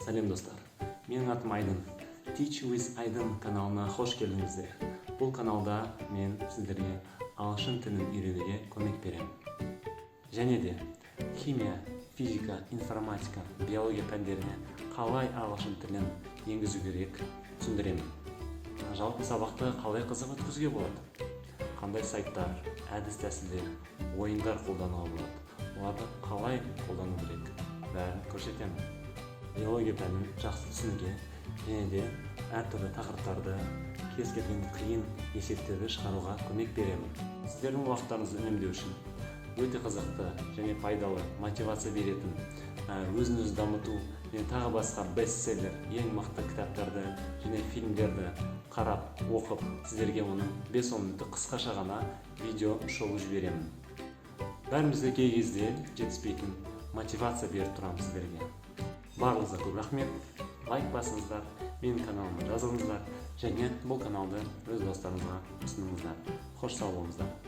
Сәлем, достар! Менің атым Айдын. Teach with Айдын каналына қош келдіңіздер. Бұл каналда мен сіздерге ағылшын тілін үйренуге көмек беремін және де химия, физика, информатика, биология пәндеріне қалай ағылшын тілін енгізу керек, түсіндіремін. Жалпы, сабақты қалай қызық өткізуге болады, қандай сайттар, әдіс тәсілдер, ойындар қолдануға болады, оларды қалай қолдану керек, бәрін көрсетемін. Биология пәнін жақсы түсінуге және де әртүрлі тақырыптарды, кез келген қиын есептерді шығаруға көмек беремін. Сіздердің уақыттарыңызды үнемдеу үшін өте қызықты және пайдалы, мотивация беретін, өзін өзі дамыту және тағы басқа бестселлер, ең мықты кітаптарды және фильмдерді қарап, оқып, сіздерге оның 5-10 минуттық қысқаша ғана видео шолу жіберемін. Бәрімізге кей кезде жетіспейтін мотивация беріп тұрамын сіздерге. Барлығыңызға көп рахмет! Лайк басыңыздар, менің каналыма жазылыңыздар және бұл каналды өз достарыңызға ұсыныңыздар. Қош, сау болыңыздар!